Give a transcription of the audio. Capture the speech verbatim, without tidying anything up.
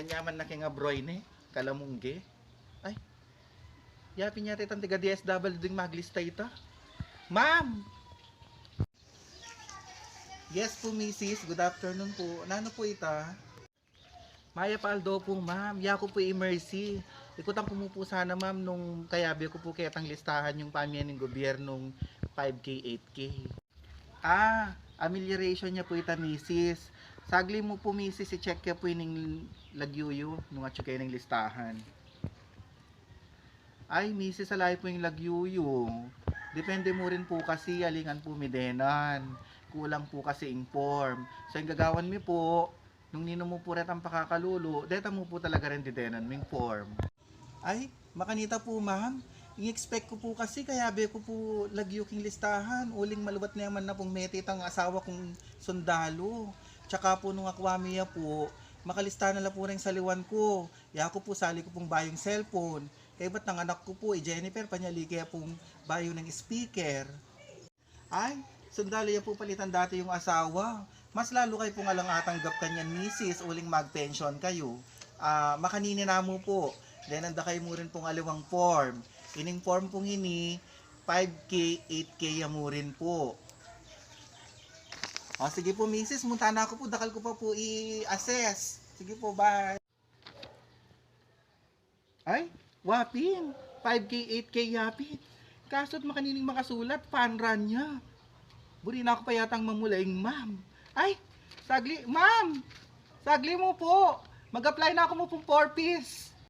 Kanyaman na keng abroy ne, kalamungge. Ay, yapin yata itang tiga D S W ding maglista ita. Ma'am! Yes po, misis. Good afternoon po. Nanu po ita? Mayap a aldo po, ma'am. Yaku po i Mercy. Ikutan ku mu po sana, ma'am, nung kayabe ku po ketang listahan yung pamie ning gobyernung five K, eight K. Ah, amelioration ya po ita, misis. Sagli mu po, misis, i-check ya po ining lagyu yu nung atyu ke ning listahan. Ay, misis, ala yu po ing lagyu yu. Depende mu rin po kasi alingan po mi denan. Kulang po kasi ing form. So, ing gagawan mi po, nung ninu mu po retang pakakalulu, deta mu po talaga rin didenan ming form. Ay, makanita po, ma'am. Ing expect ku po kasi, kayabe ku po lagyu king listahan, uling malubat ne man na pung mete itang asawa kung sundalu. Tsaka po nung akwa mi ya po, makalista na la po ring saliwan ku. Yaku po, sali ku pung bayung cellphone. Kaybat nang anak ku po, i Jennifer, panyali ke ya pung bayu nang speaker. Ay, sundalu ya po pala itang dati yung asawa. Mas lalu kayu pung alang atanggap kanyan, misis, uling magpensyon kayu. Ah, makanini na mu po. Denan da kayu mu rin pung aliwang form. Ining form pung ini, five K, eight K ya mu rin po. O, sige po, misis, munta na ku po. Dakal ku pa po i-assess. Sige po, bye. Ay, wapin, five K, eight K yapin. Kasu't makanining makasulat, panran ya. Buri na ku pa yatang mamula ing ma'am. Ay, sagli, ma'am! Sagli mu po! Mag-apply na ku mu pung four Ps.